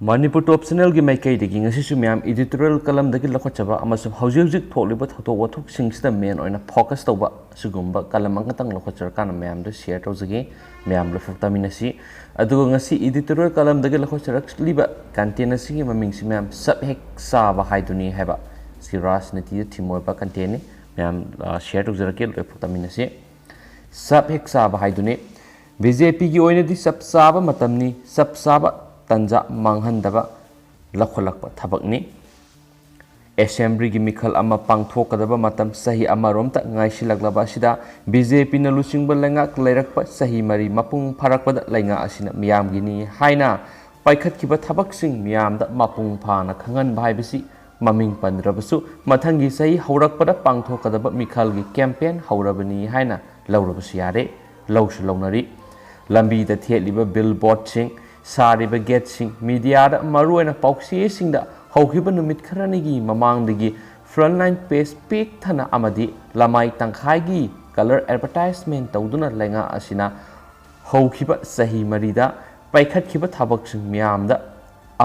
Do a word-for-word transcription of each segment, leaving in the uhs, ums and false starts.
ꯃꯅꯤꯄꯨꯔ ꯇꯣꯞ ꯆꯦꯅꯦꯜꯒꯤ ꯃꯥꯏꯀꯩꯗꯒꯤ ꯉꯁꯤꯁꯨ ꯃꯌꯥꯝ ꯏꯗꯤꯇꯣꯔꯤꯌꯦꯜ ꯀꯂꯝꯗꯒꯤ ꯂꯧꯈꯠꯆꯕ ꯑꯃꯁꯨꯡ ꯍꯧꯖꯤꯛ ꯍꯧꯖꯤꯛ ꯊꯣꯛꯂꯤꯕ ꯊꯧꯗꯣꯛ ꯋꯥꯊꯣꯛꯁꯤꯡꯁꯤꯗ ꯃꯦꯟ ꯑꯣꯏꯅ ꯐꯣꯀꯁ ꯇꯧꯕ ꯑꯁꯤꯒꯨꯝꯕ ꯀꯂꯝ ꯑꯃꯈꯛꯇꯪ ꯂꯧꯈꯠꯆꯔꯀꯥꯟꯗ ꯃꯌꯥꯝꯗ ꯁꯤꯌꯔ ꯇꯧꯖꯒꯦ꯫ ꯃꯌꯥꯝ ꯂꯣꯏꯐꯥꯎ ꯇꯥꯃꯤꯟꯅꯁꯤ꯫ ꯑꯗꯨꯒ ꯉꯁꯤ ꯏꯗꯤꯇꯣꯔꯤꯌꯦꯜ ꯀꯂꯝꯗꯒꯤ ꯂꯧꯈꯠꯆꯔꯛꯂꯤꯕ ꯀꯟꯇꯦꯟ ꯑꯁꯤꯒꯤ ꯃꯃꯤꯡꯁꯤ ꯃꯌꯥꯝ ꯆꯞ ꯍꯦꯛ ꯆꯥꯕ ꯍꯥꯏꯗꯨꯅꯤ ꯍꯥꯏꯕ ꯁꯤ ꯔꯥꯖꯅꯤꯇꯤꯗ ꯊꯤꯝ ꯑꯣꯏꯕ ꯀꯟꯇꯦꯟꯅꯤ꯫ ꯃꯌꯥꯝ ꯁꯤꯌꯔ ꯇꯧꯖꯔꯛꯀꯦ, ꯂꯣꯏꯐꯥꯎ ꯇꯥꯃꯤꯟꯅꯁꯤ꯫ ꯆꯞ ꯍꯦꯛ ꯆꯥꯕ ꯍꯥꯏꯗꯨꯅꯤ꯫ ꯕꯤ ꯖꯦ ꯄꯤꯒꯤ ꯑꯣꯏꯅꯗꯤ ꯆꯞ ꯆꯥꯕ ꯃꯇꯝꯅꯤ, ꯆꯞ ꯆꯥꯕ ꯇꯥꯟꯖꯥ ꯃꯥꯡꯍꯟꯗꯕ ꯂꯧꯈꯠꯂꯛꯄ ꯊꯕꯛꯅꯤ꯫ ꯑꯦꯁꯦꯝꯕ꯭ꯂꯤꯒꯤ ꯃꯤꯈꯜ ꯑꯃ ꯄꯥꯡꯊꯣꯛꯀꯗꯕ ꯃꯇꯝ ꯆꯍꯤ ꯑꯃꯔꯣꯝꯇ ꯉꯥꯏꯁꯤꯜꯂꯛꯂꯕ ꯑꯁꯤꯗ ꯕꯤ ꯖꯦ ꯄꯤꯅ ꯂꯨꯆꯤꯡꯕ ꯂꯩꯉꯥꯛ ꯂꯩꯔꯛꯄ ꯆꯍꯤ ꯃꯔꯤ ꯃꯄꯨꯡ ꯐꯥꯔꯛꯄꯗ ꯂꯩꯉꯥꯛ ꯑꯁꯤꯅ ꯃꯤꯌꯥꯝꯒꯤꯅꯤ ꯍꯥꯏꯅ ꯄꯥꯏꯈꯠꯈꯤꯕ ꯊꯕꯛꯁꯤꯡ ꯃꯤꯌꯥꯝꯗ ꯃꯄꯨꯡ ꯐꯥꯅ ꯈꯪꯍꯟꯕ ꯍꯥꯏꯕꯁꯤ ꯃꯃꯤꯡ ꯄꯟꯗ꯭ꯔꯕꯁꯨ ꯃꯊꯪꯒꯤ ꯆꯍꯤ ꯍꯧꯔꯛꯄꯗ ꯄꯥꯡꯊꯣꯛꯀꯗꯕ ꯃꯤꯈꯜꯒꯤ ꯀꯦꯝꯄꯦꯟ ꯍꯧꯔꯕꯅꯤ ꯍꯥꯏꯅ ꯂꯧꯔꯕꯁꯨ ꯌꯥꯔꯦ꯫ ꯂꯧꯁꯨ ꯂꯧꯅꯔꯤ꯫ ꯂꯝꯕꯤꯗ ꯊꯦꯠꯂꯤꯕ ꯕꯤꯜ ꯕꯣꯔꯗꯁꯤꯡ, ꯁꯥꯔꯤꯕ ꯒꯦꯠꯁꯤꯡ, ꯃꯤꯗꯤꯌꯥꯗ ꯃꯔꯨꯑꯣꯏꯅ ꯄꯥꯎꯆꯦꯁꯤꯡꯗ ꯍꯧꯈꯤꯕ ꯅꯨꯃꯤꯠ ꯈꯔꯅꯤꯒꯤ ꯃꯃꯥꯡꯗꯒꯤ ꯐ꯭ꯔꯟꯠꯂꯥꯏꯟ ꯄꯦꯖ ꯄꯤꯛ ꯊꯟꯅ ꯑꯃꯗꯤ ꯂꯃꯥꯏ ꯇꯪꯈꯥꯏꯒꯤ ꯀꯂꯔ ꯑꯦꯗꯚꯔꯇꯥꯏꯖꯃꯦꯟ ꯇꯧꯗꯨꯅ ꯂꯩꯉꯥꯛ ꯑꯁꯤꯅ ꯍꯧꯈꯤꯕ ꯆꯍꯤ ꯃꯔꯤꯗ ꯄꯥꯏꯈꯠꯈꯤꯕ ꯊꯕꯛꯁꯤꯡ ꯃꯤꯌꯥꯝꯗ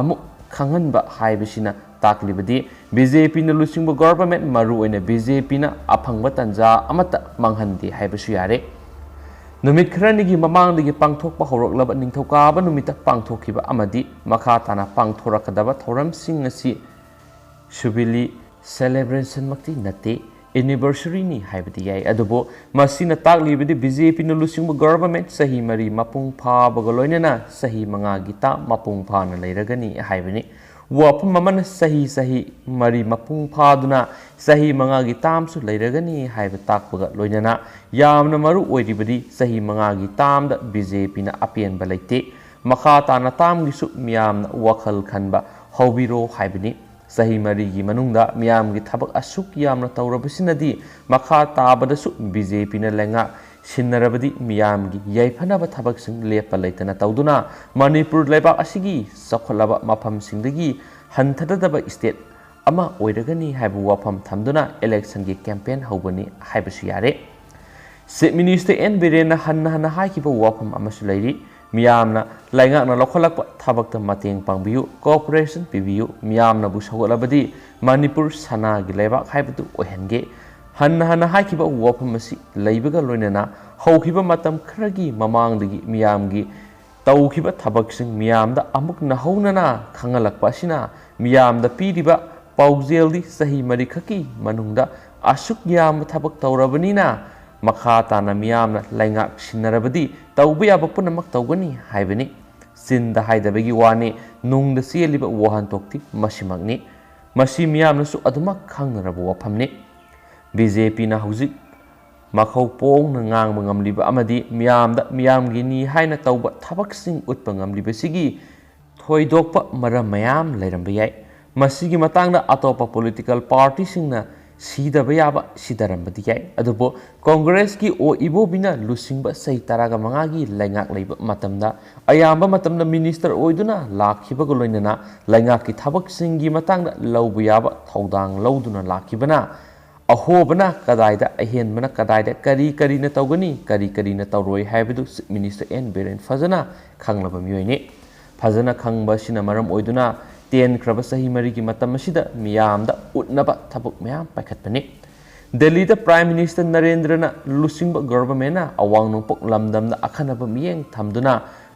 ꯑꯃꯨꯛ ꯈꯪꯍꯟꯕ ꯍꯥꯏꯕꯁꯤꯅ ꯇꯥꯛꯂꯤꯕꯗꯤ ꯕꯤ ꯖꯦ ꯄꯤꯅ ꯂꯨꯆꯤꯡꯕ ꯒꯣꯚꯔꯟꯃꯦꯟꯠ, ꯃꯔꯨꯑꯣꯏꯅ ꯕꯤ ꯖꯦ ꯄꯤꯅ ꯑꯐꯪꯕ ꯇꯥꯟꯖꯥ ꯑꯃꯠꯇ ꯃꯥꯡꯍꯟꯗꯦ ꯍꯥꯏꯕꯁꯨ ꯌꯥꯔꯦ꯫ ꯅꯨꯃꯤꯠ ꯈꯔꯅꯤꯒꯤ ꯃꯃꯥꯡꯗꯒꯤ ꯄꯥꯡꯊꯣꯛꯄ ꯍꯧꯔꯛꯂꯕ ꯅꯤꯡꯊꯧꯀꯥꯕ ꯅꯨꯃꯤꯠꯇ ꯄꯥꯡꯊꯣꯛꯈꯤꯕ ꯑꯃꯗꯤ ꯃꯈꯥ ꯇꯥꯅ ꯄꯥꯡꯊꯣꯔꯛꯀꯗꯕ ꯊꯧꯔꯝꯁꯤꯡ ꯑꯁꯤ ꯖꯨꯕꯤꯂꯤ ꯁꯦꯂꯦꯕ꯭ꯔꯦꯁꯟꯃꯛꯇꯤ ꯅꯠꯇꯦ, ꯑꯦꯅꯤꯚꯔꯁꯔꯤꯅꯤ ꯍꯥꯏꯕꯗꯤ ꯌꯥꯏ꯫ ꯑꯗꯨꯕꯨ ꯃꯁꯤꯅ ꯇꯥꯛꯂꯤꯕꯗꯤ ꯕꯤ ꯖꯦ ꯄꯤꯅ ꯂꯨꯆꯤꯡꯕ ꯒꯣꯚꯔꯟꯃꯦꯟꯠ ꯆꯍꯤ ꯃꯔꯤ ꯃꯄꯨꯡ ꯐꯥꯕꯒ ꯂꯣꯏꯅꯅ ꯆꯍꯤ ꯃꯉꯥꯒꯤ ꯇꯥꯝ ꯃꯄꯨꯡ ꯐꯥꯅ ꯂꯩꯔꯒꯅꯤ ꯍꯥꯏꯕꯅꯤ꯫ ꯋꯥꯐꯝ ꯑꯃꯅ ꯆꯍꯤ, ꯆꯍꯤ ꯃꯔꯤ ꯃꯄꯨꯡ ꯐꯥꯗꯨꯅ ꯆꯍꯤ ꯃꯉꯥꯒꯤ ꯇꯥꯝꯁꯨ ꯂꯩꯔꯒꯅꯤ ꯍꯥꯏꯕ ꯇꯥꯛꯄꯒ ꯂꯣꯏꯅꯅ ꯌꯥꯝꯅ ꯃꯔꯨ ꯑꯣꯏꯔꯤꯕꯗꯤ ꯆꯍꯤ ꯃꯉꯥꯒꯤ ꯇꯥꯝꯗ ꯕꯤ ꯖꯦ ꯄꯤꯅ ꯑꯄꯦꯟꯕ ꯂꯩꯇꯦ꯫ ꯃꯈꯥ ꯇꯥꯅ ꯇꯥꯝꯒꯤꯁꯨ ꯃꯤꯌꯥꯝꯅ ꯋꯥꯈꯜ ꯈꯟꯕ ꯍꯧꯕꯤꯔꯣ ꯍꯥꯏꯕꯅꯤ꯫ ꯆꯍꯤ ꯃꯔꯤꯒꯤ ꯃꯅꯨꯡꯗ ꯃꯤꯌꯥꯝꯒꯤ ꯊꯕꯛ ꯑꯁꯨꯛ ꯌꯥꯝꯅ ꯇꯧꯔꯕꯁꯤꯅꯗꯤ ꯃꯈꯥ ꯇꯥꯕꯗꯁꯨ ꯕꯤ ꯖꯦ ꯄꯤꯅ ꯂꯩꯉꯥꯛ ꯁꯤꯟꯅꯔꯕꯗꯤ ꯃꯤꯌꯥꯝꯒꯤ ꯌꯥꯏꯐꯅꯕ ꯊꯕꯛꯁꯤꯡ ꯂꯦꯞꯄ ꯂꯩꯇꯅ ꯇꯧꯗꯨꯅ ꯃꯅꯤꯄꯨꯔ ꯂꯩꯕꯥꯛ ꯑꯁꯤꯒꯤ ꯆꯥꯎꯈꯠꯂꯕ ꯃꯐꯝꯁꯤꯡꯗꯒꯤ ꯍꯟꯊꯗꯗꯕ ꯁ꯭ꯇꯦꯠ ꯑꯃ ꯑꯣꯏꯔꯒꯅꯤ ꯍꯥꯏꯕ ꯋꯥꯐꯝ ꯊꯝꯗꯨꯅ ꯏꯂꯦꯛꯁꯟꯒꯤ ꯀꯦꯝꯄꯦꯟ ꯍꯧꯕꯅꯤ ꯍꯥꯏꯕꯁꯨ ꯌꯥꯔꯦ꯫ ꯆꯤꯐ ꯃꯤꯅꯤꯁꯇꯔ ꯑꯦꯟ ꯕꯤꯔꯦꯟꯅ ꯍꯟꯅ ꯍꯟꯅ ꯍꯥꯏꯈꯤꯕ ꯋꯥꯐꯝ ꯑꯃꯁꯨ ꯂꯩꯔꯤ꯫ ꯃꯤꯌꯥꯝꯅ ꯂꯩꯉꯥꯛꯅ ꯂꯧꯈꯠꯂꯛꯄ ꯊꯕꯛꯇ ꯃꯇꯦꯡ ꯄꯥꯡꯕꯤꯌꯨ, cooperation ꯄꯤꯕꯤꯌꯨ, ꯃꯤꯌꯥꯝꯅꯕꯨ ꯁꯧꯒꯠꯂꯕꯗꯤ ꯃꯅꯤꯄꯨꯔ ꯁꯅꯥꯒꯤ ꯂꯩꯕꯥꯛ ꯍꯥꯏꯕꯗꯨ ꯑꯣꯏꯍꯟꯒꯦ꯫ ꯍꯟꯅ ꯍꯟꯅ ꯍꯥꯏꯈꯤꯕ ꯋꯥꯐꯝ ꯑꯁꯤ ꯂꯩꯕꯒ ꯂꯣꯏꯅꯅ ꯍꯧꯈꯤꯕ ꯃꯇꯝ ꯈꯔꯒꯤ ꯃꯃꯥꯡꯗꯒꯤ ꯃꯤꯌꯥꯝꯒꯤ ꯇꯧꯈꯤꯕ ꯊꯕꯛꯁꯤꯡ ꯃꯤꯌꯥꯝꯗ ꯑꯃꯨꯛ ꯅꯧꯍꯧꯅꯅ ꯈꯪꯍꯜꯂꯛꯄ ꯑꯁꯤꯅ ꯃꯤꯌꯥꯝꯗ ꯄꯤꯔꯤꯕ ꯄꯥꯎꯖꯦꯜꯗꯤ ꯆꯍꯤ ꯃꯔꯤꯈꯛꯀꯤ ꯃꯅꯨꯡꯗ ꯑꯁꯨꯛ ꯌꯥꯝꯕ ꯊꯕꯛ ꯇꯧꯔꯕꯅꯤꯅ ꯃꯈꯥ ꯇꯥꯅ ꯃꯤꯌꯥꯝꯅ ꯂꯩꯉꯥꯛ ꯁꯤꯟꯅꯔꯕꯗꯤ ꯇꯧꯕ ꯌꯥꯕ ꯄꯨꯝꯅꯃꯛ ꯇꯧꯒꯅꯤ ꯍꯥꯏꯕꯅꯤ꯫ ꯆꯤꯟꯗ ꯍꯥꯏꯗꯕꯒꯤ ꯋꯥꯅꯤ, ꯅꯨꯡꯗ ꯆꯦꯜꯂꯤꯕ ꯋꯥꯍꯟꯊꯣꯛꯇꯤ ꯃꯁꯤꯃꯛꯅꯤ꯫ ꯃꯁꯤ ꯃꯤꯌꯥꯝꯅꯁꯨ ꯑꯗꯨꯃꯛ ꯈꯪꯅꯔꯕ ꯋꯥꯐꯝꯅꯤ꯫ ꯕꯤ ꯖꯦ ꯄꯤꯅ ꯍꯧꯖꯤꯛ ꯃꯈꯧ ꯄꯣꯡꯅ ꯉꯥꯡꯕ ꯉꯝꯂꯤꯕ ꯑꯃꯗꯤ ꯃꯤꯌꯥꯝꯗ ꯃꯤꯌꯥꯝꯒꯤꯅꯤ ꯍꯥꯏꯅ ꯇꯧꯕ ꯊꯕꯛꯁꯤꯡ ꯎꯠꯄ ꯉꯝꯂꯤꯕꯁꯤꯒꯤ ꯊꯣꯏꯗꯣꯛꯄ ꯃꯔꯝ ꯃꯌꯥꯝ ꯂꯩꯔꯝꯕ ꯌꯥꯏ꯫ ꯃꯁꯤꯒꯤ ꯃꯇꯥꯡꯗ ꯑꯇꯣꯞꯄ ꯄꯣꯂꯤꯇꯤꯀꯦꯜ ꯄꯥꯔꯇꯤꯁꯤꯡꯅ ꯁꯤꯗꯕ ꯌꯥꯕ ꯁꯤꯗꯔꯝꯕꯗꯤ ꯌꯥꯏ, ꯑꯗꯨꯕꯨ ꯀꯣꯡꯒ꯭ꯔꯦꯁꯀꯤ ꯑꯣ ꯏꯕꯣꯕꯤꯅ ꯂꯨꯆꯤꯡꯕ ꯆꯍꯤ ꯇꯔꯥꯒ ꯃꯉꯥꯒꯤ ꯂꯩꯉꯥꯛ ꯂꯩꯕ ꯃꯇꯝꯗ ꯑꯌꯥꯝꯕ ꯃꯇꯝꯗ ꯃꯤꯅꯤꯁꯇꯔ ꯑꯣꯏꯗꯨꯅ ꯂꯥꯛꯈꯤꯕꯒ ꯂꯣꯏꯅꯅ ꯂꯩꯉꯥꯛꯀꯤ ꯊꯕꯛꯁꯤꯡꯒꯤ ꯃꯇꯥꯡꯗ ꯂꯧꯕ ꯌꯥꯕ ꯊꯧꯗꯥꯡ ꯂꯧꯗꯨꯅ ꯂꯥꯛꯈꯤꯕꯅ ꯑꯍꯣꯕꯅ ꯀꯗꯥꯏꯗ, ꯑꯍꯦꯟꯕꯅ ꯀꯗꯥꯏꯗ, ꯀꯔꯤ ꯀꯔꯤꯅ ꯇꯧꯒꯅꯤ, ꯀꯔꯤ ꯀꯔꯤꯅ ꯇꯧꯔꯣꯏ ꯍꯥꯏꯕꯗꯨ ꯆꯤꯐ ꯃꯤꯅꯤꯁꯇꯔ ꯑꯦꯟ ꯕꯤꯔꯦꯟ ꯐꯖꯅ ꯈꯪꯂꯕ ꯃꯤꯑꯣꯏꯅꯤ꯫ ꯐꯖꯅ ꯈꯪꯕ ꯑꯁꯤꯅ ꯃꯔꯝ ꯑꯣꯏꯗꯨꯅ ꯇꯦꯟꯈ꯭ꯔꯕ ꯆꯍꯤ ꯃꯔꯤꯒꯤ ꯃꯇꯝ ꯑꯁꯤꯗ ꯃꯤꯌꯥꯝꯗ ꯎꯠꯅꯕ ꯊꯕꯛ ꯃꯌꯥꯝ ꯄꯥꯏꯈꯠꯄꯅꯤ꯫ ꯗꯦꯜꯂꯤꯗ ꯄ꯭ꯔꯥꯏꯝ ꯃꯤꯅꯤꯁꯇꯔ ꯅꯔꯦꯟꯗ꯭ꯔꯅ ꯂꯨꯆꯤꯡꯕ ꯒꯚꯔꯟꯃꯦꯟꯠꯅ ꯑꯋꯥꯡ ꯅꯣꯡꯄꯣꯛ ꯂꯝꯗꯝꯗ ꯑꯈꯟꯅꯕ ꯃꯤꯠꯌꯦꯡ ꯊꯝꯗꯨꯅ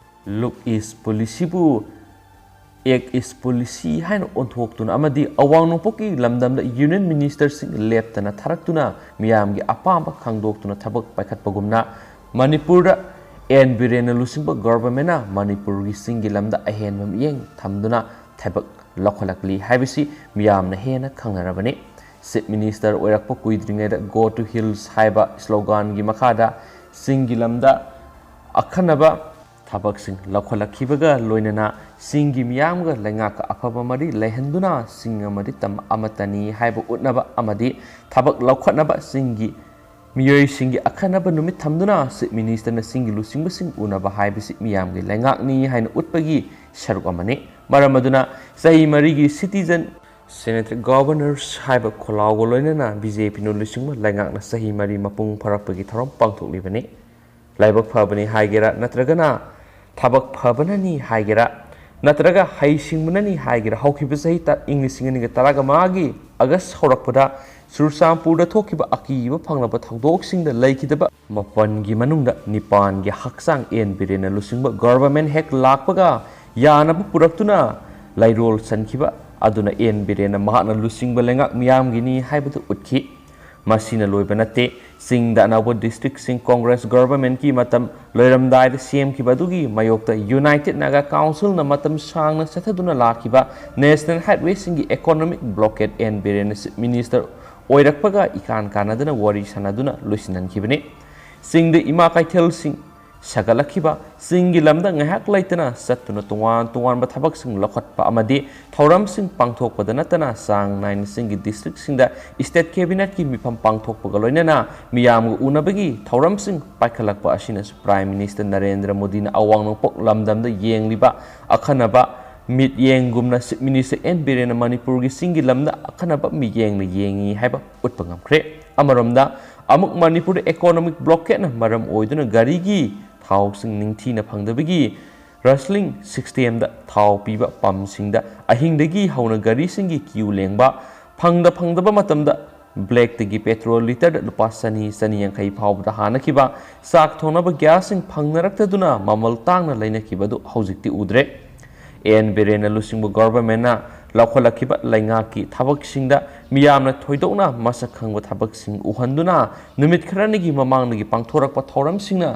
ꯂꯨꯛ ꯏꯁ ꯄꯣꯂꯤꯁꯤꯕꯨ ꯑꯦꯛ ꯏꯁ ꯄꯣꯂꯤꯁꯤ ꯍꯥꯏꯅ ꯑꯣꯟꯊꯣꯛꯇꯨꯅ ꯑꯃꯗꯤ ꯑꯋꯥꯡ ꯅꯣꯡꯄꯣꯛꯀꯤ ꯂꯝꯗꯝꯗ ꯌꯨꯅꯤꯌꯟ ꯃꯤꯅꯤꯁꯇꯔꯁꯤꯡ ꯂꯦꯞꯇꯅ ꯊꯥꯔꯛꯇꯨꯅ ꯃꯤꯌꯥꯝꯒꯤ ꯑꯄꯥꯝꯕ ꯈꯪꯗꯣꯛꯇꯨꯅ ꯊꯕꯛ ꯄꯥꯏꯈꯠꯄꯒꯨꯝꯅ ꯃꯅꯤꯄꯨꯔꯗ ꯑꯦꯟ ꯕꯤꯔꯦꯟꯅ ꯂꯨꯆꯤꯡꯕ ꯒꯚꯔꯟꯃꯦꯟꯠꯅ ꯃꯅꯤꯄꯨꯔꯒꯤ ꯆꯤꯡꯒꯤ ꯂꯝꯗ ꯑꯍꯦꯟꯕ ꯃꯤꯠꯌꯦꯡ ꯊꯝꯗꯨꯅ ꯊꯕꯛ ꯂꯧꯈꯠꯂꯛꯂꯤ ꯍꯥꯏꯕꯁꯤ ꯃꯤꯌꯥꯝꯅ ꯍꯦꯟꯅ ꯈꯪꯅꯔꯕꯅꯤ꯫ ꯆꯤꯐ ꯃꯤꯅꯤꯁꯇꯔ ꯑꯣꯏꯔꯛꯄ ꯀꯨꯏꯗ꯭ꯔꯤꯉꯩꯗ "Go to Hills" ꯍꯥꯏꯕ ꯁ꯭ꯂꯣꯒꯥꯟꯒꯤ ꯃꯈꯥꯗ ꯆꯤꯡꯒꯤ ꯂꯝꯗ ꯑꯈꯟꯅꯕ ꯊꯕꯛꯁꯤꯡ ꯂꯧꯈꯠꯂꯛꯈꯤꯕꯒ ꯂꯣꯏꯅꯅ ꯆꯤꯡꯒꯤ ꯃꯤꯌꯥꯝꯒ ꯂꯩꯉꯥꯛꯀ ꯑꯐꯕ ꯃꯔꯤ ꯂꯩꯍꯟꯗꯨꯅ ꯆꯤꯡ ꯑꯃꯗꯤ ꯇꯝ ꯑꯃꯠꯇꯅꯤ ꯍꯥꯏꯕ ꯎꯠꯅꯕ ꯑꯃꯗꯤ ꯊꯕꯛ ꯂꯧꯈꯠꯅꯕ ꯆꯤꯡꯒꯤ ꯃꯤꯑꯣꯏꯁꯤꯡꯒꯤ ꯑꯈꯟꯅꯕ ꯅꯨꯃꯤꯠ ꯊꯝꯗꯨꯅ ꯆꯤꯐ ꯃꯤꯅꯤꯁꯇꯔꯅ ꯆꯤꯡꯒꯤ ꯂꯨꯆꯤꯡꯕꯁꯤꯡ ꯎꯅꯕ ꯍꯥꯏꯕꯁꯤ ꯃꯤꯌꯥꯝꯒꯤ ꯂꯩꯉꯥꯛꯅꯤ ꯍꯥꯏꯅ ꯎꯠꯄꯒꯤ ꯁꯔꯨꯛ ꯑꯃꯅꯤ꯫ ꯃꯔꯝ ꯑꯗꯨꯅ ꯆꯍꯤ ꯃꯔꯤꯒꯤ ꯁꯤꯇꯤꯖꯟ ꯁꯦꯅꯦꯇꯔ ꯒꯚꯔꯅꯔꯁ ꯍꯥꯏꯕ ꯈꯣꯜꯂꯥꯎꯒ ꯂꯣꯏꯅꯅ ꯕꯤ ꯖꯦ ꯄꯤꯅ ꯂꯨꯆꯤꯡꯕ ꯂꯩꯉꯥꯛꯅ ꯆꯍꯤ ꯃꯔꯤ ꯃꯄꯨꯡ ꯐꯥꯔꯛꯄꯒꯤ ꯊꯧꯔꯝ ꯄꯥꯡꯊꯣꯛꯂꯤꯕꯅꯤ꯫ ꯂꯥꯏꯕꯛ ꯐꯕꯅꯤ ꯍꯥꯏꯒꯦꯔꯥ ꯅꯠꯇ꯭ꯔꯒꯅ ꯊꯕꯛ ꯐꯕꯅꯅꯤ ꯍꯥꯏꯒꯦꯔꯥ, ꯅꯠꯇ꯭ꯔꯒ ꯍꯩꯁꯤꯡꯕꯅꯅꯤ ꯍꯥꯏꯒꯦꯔꯥ, ꯍꯧꯈꯤꯕ ꯆꯍꯤ ꯇ-, ꯏꯪ ꯂꯤꯁꯤꯡ ꯑꯅꯤꯒ ꯇꯔꯥꯃꯉꯥꯒꯤ ꯑꯥꯒꯁ ꯍꯧꯔꯛꯄꯗ ꯆꯨꯔꯆꯥꯟꯄꯨꯔꯗ ꯊꯣꯛꯈꯤꯕ ꯑꯀꯤꯕ ꯐꯪꯂꯕ ꯊꯧꯗꯣꯛꯁꯤꯡꯗ ꯂꯩꯈꯤꯗꯕ ꯃꯥꯄꯟꯒꯤ ꯃꯅꯨꯡꯗ ꯅꯤꯄꯥꯟꯒꯤ ꯍꯛꯆꯥꯡ ꯑꯦꯟ ꯕꯤꯔꯦꯟꯅ ꯂꯨꯆꯤꯡꯕ ꯒꯣꯚꯔꯟꯃꯦꯟꯠ ꯍꯦꯛ ꯂꯥꯛꯄꯒ ꯌꯥꯅꯕ ꯄꯨꯔꯛꯇꯨꯅ ꯂꯩꯔꯣꯜ ꯆꯟꯈꯤꯕ ꯑꯗꯨꯅ ꯑꯦꯟ ꯕꯤꯔꯦꯟꯅ ꯃꯍꯥꯛꯅ ꯂꯨꯆꯤꯡꯕ ꯂꯩꯉꯥꯛ ꯃꯤꯌꯥꯝꯒꯤꯅꯤ ꯍꯥꯏꯕꯗꯨ ꯎꯠꯈꯤ꯫ ꯃꯁꯤꯅ ꯂꯣꯏꯕ ꯅꯠꯇꯦ꯫ ꯆꯤꯡꯗ ꯑꯅꯧꯕ ꯗꯤꯁꯇ꯭ꯔꯤꯛꯁꯤꯡ ꯀꯣꯡꯒ꯭ꯔꯦꯁ ꯒꯣꯚꯔꯟꯃꯦꯟꯠꯀꯤ ꯃꯇꯝ ꯂꯣꯏꯔꯝꯗꯥꯏꯗ ꯁꯦꯝꯈꯤꯕ ꯑꯗꯨꯒꯤ ꯃꯥꯌꯣꯛꯇ ꯌꯨꯅꯥꯏꯇꯦꯗ ꯅꯥꯒꯥ ꯀꯥꯎꯟꯁꯤꯜꯅ ꯃꯇꯝ ꯁꯥꯡꯅ ꯆꯠꯊꯗꯨꯅ ꯂꯥꯛꯈꯤꯕ ꯅꯦꯁꯅꯦꯜ ꯍꯥꯏꯠꯋꯦꯁꯤꯡꯒꯤ ꯏꯀꯣꯅꯣꯃꯤꯛ ꯕ꯭ꯂꯣꯀꯦꯗ ꯑꯦꯟ ꯕꯤꯔꯦꯟꯅ ꯆꯤꯐ ꯃꯤꯅꯤꯁꯇꯔ ꯑꯣꯏꯔꯛꯄꯒ ꯏꯀꯥꯟ ꯀꯥꯟꯅꯗꯅ ꯋꯥꯔꯤ ꯁꯥꯟꯅꯗꯨꯅ ꯂꯣꯏꯁꯤꯟꯍꯟꯈꯤꯕꯅꯤ꯫ ꯆꯤꯡꯗ ꯏꯃꯥ ꯀꯩꯊꯦꯜꯁꯤꯡ ꯁꯥꯒꯠꯂꯛꯈꯤꯕ, ꯆꯤꯡꯒꯤ ꯂꯝꯗ ꯉꯥꯏꯍꯥꯛ ꯂꯩꯇꯅ ꯆꯠꯇꯨꯅ ꯇꯣꯉꯥꯟ ꯇꯣꯉꯥꯟꯕ ꯊꯕꯛꯁꯤꯡ ꯂꯧꯈꯠꯄ ꯑꯃꯗꯤ ꯊꯧꯔꯝꯁꯤꯡ ꯄꯥꯡꯊꯣꯛꯄꯗ ꯅꯠꯇꯅ ꯆꯥꯡ ꯅꯥꯏꯅ ꯆꯤꯡꯒꯤ ꯗꯤꯁꯇ꯭ꯔꯤꯛꯁꯤꯡꯗ ꯁ꯭ꯇꯦꯠ ꯀꯦꯕꯤꯅꯦꯠꯀꯤ ꯃꯤꯐꯝ ꯄꯥꯡꯊꯣꯛꯄꯒ ꯂꯣꯏꯅꯅ ꯃꯤꯌꯥꯝꯒ ꯎꯅꯕꯒꯤ ꯊꯧꯔꯝꯁꯤꯡ ꯄꯥꯏꯈꯠꯂꯛꯄ ꯑꯁꯤꯅꯁꯨ ꯄ꯭ꯔꯥꯏꯝ ꯃꯤꯅꯤꯁꯇꯔ ꯅꯔꯦꯟꯗ꯭ꯔ ꯃꯣꯗꯤꯅ ꯑꯋꯥꯡ ꯅꯣꯡꯄꯣꯛ ꯂꯝꯗꯝꯗ ꯌꯦꯡꯂꯤꯕ ꯑꯈꯟꯅꯕ ꯃꯤꯠꯌꯦꯡꯒꯨꯝꯅ ꯆꯤꯐ ꯃꯤꯅꯤꯁꯇꯔ ꯑꯦꯟ ꯕꯤꯔꯦꯟꯅ ꯃꯅꯤꯄꯨꯔꯒꯤ ꯆꯤꯡꯒꯤ ꯂꯝꯗ ꯑꯈꯟꯅꯕ ꯃꯤꯠꯌꯦꯡꯅ ꯌꯦꯡꯉꯤ ꯍꯥꯏꯕ ꯎꯠꯄ ꯉꯝꯈ꯭ꯔꯦ꯫ ꯑꯃꯔꯣꯝꯗ ꯑꯃꯨꯛ ꯃꯅꯤꯄꯨꯔꯗ ꯏꯀꯣꯅꯣꯃꯤꯛ ꯕ꯭ꯂꯣꯀꯦꯠꯅ ꯃꯔꯝ ꯑꯣꯏꯗꯨꯅ ꯒꯥꯔꯤꯒꯤ ꯊꯥꯎꯁꯤꯡ ꯅꯤꯡꯊꯤꯅ ꯐꯪꯗꯕꯒꯤ ꯔꯁꯂꯤꯡ ꯁꯤꯁꯇꯦꯝꯗ ꯊꯥꯎ ꯄꯤꯕ ꯄꯝꯁꯤꯡꯗ ꯑꯍꯤꯡꯗꯒꯤ ꯍꯧꯅ ꯒꯥꯔꯤꯁꯤꯡꯒꯤ ꯀ꯭ꯌꯨ ꯂꯦꯡꯕ, ꯐꯪꯗ ꯐꯪꯗꯕ ꯃꯇꯝꯗ ꯕ꯭ꯂꯦꯛꯇꯒꯤ ꯄꯦꯇ꯭ꯔꯣꯜ ꯂꯤꯇꯔꯗ ꯂꯨꯄꯥ ꯆꯅꯤ, ꯆꯅꯤ ꯌꯥꯡꯈꯩ ꯐꯥꯎꯕꯗ ꯍꯥꯟꯅꯈꯤꯕ, ꯆꯥꯛ ꯊꯣꯡꯅꯕ ꯒ꯭ꯌꯥꯁꯁꯤꯡ ꯐꯪꯅꯔꯛꯇꯗꯨꯅ ꯃꯃꯜ ꯇꯥꯡꯅ ꯂꯩꯅꯈꯤꯕ ꯑꯗꯨ ꯍꯧꯖꯤꯛꯇꯤ ꯎꯗ꯭ꯔꯦ꯫ ꯑꯦꯟ ꯕꯤꯔꯦꯟꯅ ꯂꯨꯆꯤꯡꯕ ꯒꯣꯚꯔꯟꯃꯦꯟꯠꯅ ꯂꯧꯈꯠꯂꯛꯈꯤꯕ ꯂꯩꯉꯥꯛꯀꯤ ꯊꯕꯛꯁꯤꯡꯗ ꯃꯤꯌꯥꯝꯅ ꯊꯣꯏꯗꯣꯛꯅ ꯃꯁꯛ ꯈꯪꯕ ꯊꯕꯛꯁꯤꯡ ꯎꯍꯟꯗꯨꯅ ꯅꯨꯃꯤꯠ ꯈꯔꯅꯤꯒꯤ ꯃꯃꯥꯡꯗꯒꯤ ꯄꯥꯡꯊꯣꯔꯛꯄ ꯊꯧꯔꯝꯁꯤꯡꯅ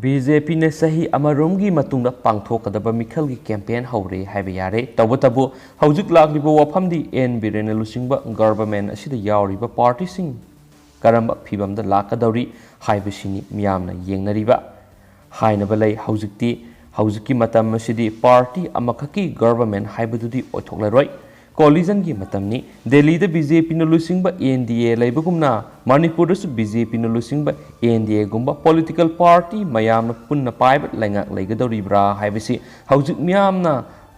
ꯕꯤ ꯖꯦ ꯄꯤꯅ ꯆꯍꯤ ꯑꯃꯔꯣꯝꯒꯤ ꯃꯇꯨꯡꯗ ꯄꯥꯡꯊꯣꯛꯀꯗꯕ ꯃꯤꯈꯜꯒꯤ ꯀꯦꯝꯄꯦꯟ ꯍꯧꯔꯦ ꯍꯥꯏꯕ ꯌꯥꯔꯦ꯫ ꯇꯧꯕꯇꯕꯨ ꯍꯧꯖꯤꯛ ꯂꯥꯛꯂꯤꯕ ꯋꯥꯐꯝꯗꯤ ꯑꯦꯟ ꯕꯤꯔꯦꯟꯅ ꯂꯨꯆꯤꯡꯕ ꯒꯣꯚꯔꯟꯃꯦꯟꯠ ꯑꯁꯤꯗ ꯌꯥꯎꯔꯤꯕ ꯄꯥꯔꯇꯤꯁꯤꯡ ꯀꯔꯝꯕ ꯐꯤꯕꯝꯗ ꯂꯥꯛꯀꯗꯧꯔꯤ ꯍꯥꯏꯕꯁꯤꯅꯤ ꯃꯤꯌꯥꯝꯅ ꯌꯦꯡꯅꯔꯤꯕ꯫ ꯍꯥꯏꯅꯕ ꯂꯩ, ꯍꯧꯖꯤꯛꯇꯤ, ꯍꯧꯖꯤꯛꯀꯤ ꯃꯇꯝ ꯑꯁꯤꯗꯤ ꯄꯥꯔꯇꯤ ꯑꯃꯈꯛꯀꯤ ꯒꯣꯚꯔꯟꯃꯦꯟꯠ ꯍꯥꯏꯕꯗꯨꯗꯤ ꯑꯣꯏꯊꯣꯛꯂꯔꯣꯏ꯫ ꯀꯣꯂꯤꯖꯟꯒꯤ ꯃꯇꯝꯅꯤ꯫ ꯗꯦꯜꯂꯤꯗ ꯕꯤ ꯖꯦ ꯄꯤꯅ ꯂꯨꯆꯤꯡꯕ ꯑꯦꯟ ꯗꯤ ꯑꯦ ꯂꯩꯕꯒꯨꯝꯅ ꯃꯅꯤꯄꯨꯔꯗꯁꯨ ꯕꯤ ꯖꯦ ꯄꯤꯅ ꯂꯨꯆꯤꯡꯕ ꯑꯦꯟ ꯗꯤ ꯑꯦꯒꯨꯝꯕ ꯄꯣꯂꯤꯇꯤꯀꯦꯜ ꯄꯥꯔꯇꯤ ꯃꯌꯥꯝꯅ ꯄꯨꯟꯅ ꯄꯥꯏꯕ ꯂꯩꯉꯥꯛ ꯂꯩꯒꯗꯧꯔꯤꯕ꯭ꯔꯥ ꯍꯥꯏꯕꯁꯤ ꯍꯧꯖꯤꯛ ꯃꯤꯌꯥꯝꯅ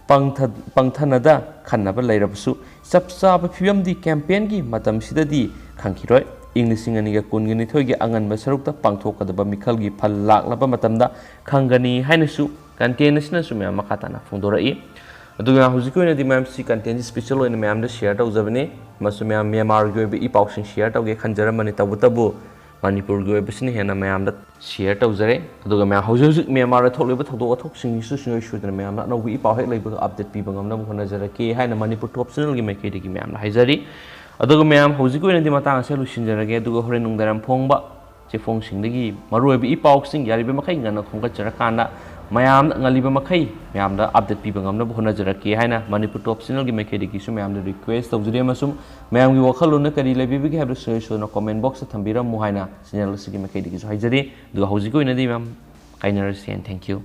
ꯄꯪꯊ-, ꯄꯪꯊꯅꯗ ꯈꯟꯅꯕ ꯂꯩꯔꯕꯁꯨ ꯆꯞ ꯆꯥꯕ ꯐꯤꯕꯝꯗꯤ ꯀꯦꯝꯄꯦꯟꯒꯤ ꯃꯇꯝꯁꯤꯗꯗꯤ ꯈꯪꯈꯤꯔꯣꯏ꯫ ꯏꯪ ꯂꯤꯁꯤꯡ ꯑꯅꯤꯒ ꯀꯨꯟꯒ ꯅꯤꯊꯣꯏꯒꯤ ꯑꯉꯟꯕ ꯁꯔꯨꯛꯇ ꯄꯥꯡꯊꯣꯛꯀꯗꯕ ꯃꯤꯈꯜꯒꯤ ꯐꯜ ꯂꯥꯛꯂꯕ ꯃꯇꯝꯗ ꯈꯪꯒꯅꯤ ꯍꯥꯏꯅꯁꯨ Content ꯑꯁꯤꯅꯁꯨ ꯃꯌꯥꯝ ꯃꯈꯥ ꯇꯥꯅ ꯐꯣꯡꯗꯣꯔꯛꯏ꯫ ꯑꯗꯨꯒ ꯍꯧꯖꯤꯛꯀꯤ ꯑꯣꯏꯅꯗꯤ ꯃꯌꯥꯝ ꯁꯤ content ꯁꯤ special ꯑꯣꯏꯅ ꯃꯌꯥꯝꯗ share ꯇꯧꯖꯕꯅꯤ꯫ ꯃꯁꯨ ꯃꯌꯥꯝ ꯃ꯭ꯌꯥꯟꯃꯥꯔꯒꯤ ꯑꯣꯏꯕ ꯏ ꯄꯥꯎꯁꯤꯡ share ꯇꯧꯒꯦ ꯈꯟꯖꯔꯝꯕꯅꯤ, ꯇꯧꯕꯇꯕꯨ ꯃꯅꯤꯄꯨꯔꯒꯤ ꯑꯣꯏꯕꯁꯤꯅ ꯍꯦꯟꯅ ꯃꯌꯥꯝꯗ share ꯇꯧꯖꯔꯦ꯫ ꯑꯗꯨꯒ ꯃꯌꯥꯝ ꯍꯧꯖꯤꯛ ꯍꯧꯖꯤꯛ ꯃ꯭ꯌꯥꯟꯃꯥꯔꯗ ꯊꯣꯛꯂꯤꯕ ꯊꯧꯗꯣꯛ ꯋꯥꯊꯣꯛꯁꯤꯡꯒꯤꯁꯨ ꯁꯨꯡꯁꯣꯏ ꯁꯣꯏꯗꯅ ꯃꯌꯥꯝꯅ ꯑꯅꯧꯕ ꯏ ꯄꯥꯎ ꯍꯦꯛ ꯂꯩꯕꯒ update ꯄꯤꯕ ꯉꯝꯅꯕ ꯍꯣꯠꯅꯖꯔꯛꯀꯦ ꯍꯥꯏꯅ ꯃꯅꯤꯄꯨꯔ Top Channel ꯒꯤ ꯃꯥꯏꯀꯩꯗꯒꯤ ꯃꯌꯥꯝꯗ ꯍꯥꯏꯖꯔꯤ꯫ ꯑꯗꯨꯒ ꯃꯌꯥꯝ ꯍꯧꯖꯤꯛꯀꯤ ꯑꯣꯏꯅꯗꯤ ꯃꯇꯥꯡ ꯑꯁꯤꯗ ꯂꯣꯏꯁꯤꯟꯖꯔꯒꯦ꯫ ꯑꯗꯨꯒ ꯍꯣꯔꯦꯟ ꯅꯨꯡꯗꯥꯡꯋꯥꯏꯔꯝ ꯐꯣꯡꯕ ꯆꯦꯐꯣꯡꯁꯤꯡꯗꯒꯤ ꯃꯔꯨꯑꯣꯏꯕ ꯏ ꯄꯥꯎꯁꯤꯡ ꯌꯥꯔꯤꯕ ꯃꯈꯩ ꯉꯟꯅ ꯈꯣꯝꯒꯠꯆꯔꯀꯥꯟꯗ ꯃꯌꯥꯝꯅ ꯉꯜꯂꯤꯕ ꯃꯈꯩ ꯃꯌꯥꯝꯗ update ꯄꯤꯕ ꯉꯝꯅꯕ ꯍꯣꯠꯅꯖꯔꯛꯀꯦ ꯍꯥꯏꯅ ꯃꯅꯤꯄꯨꯔ Top Channel ꯒꯤ ꯃꯥꯏꯀꯩꯗꯒꯤꯁꯨ ꯃꯌꯥꯝꯗ request ꯇꯧꯖꯔꯤ꯫ ꯑꯃꯁꯨꯡ ꯃꯌꯥꯝꯒꯤ ꯋꯥꯈꯜꯂꯣꯟꯅ ꯀꯔꯤ ꯂꯩꯕꯤꯕꯒꯦ ꯍꯥꯏꯕꯗꯨ ꯁꯣꯏ ꯁꯣꯏꯗꯅ comment box ꯇ ꯊꯝꯕꯤꯔꯝꯃꯨ ꯍꯥꯏꯅ channel ꯑꯁꯤꯒꯤ ꯃꯥꯏꯀꯩꯗꯒꯤꯁꯨ ꯍꯥꯏꯖꯔꯤ꯫ ꯑꯗꯨꯒ ꯍꯧꯖꯤꯛꯀꯤ ꯑꯣꯏꯅꯗꯤ ꯃꯌꯥꯝ ꯀꯥꯏꯅꯔꯁꯤ and thank you꯫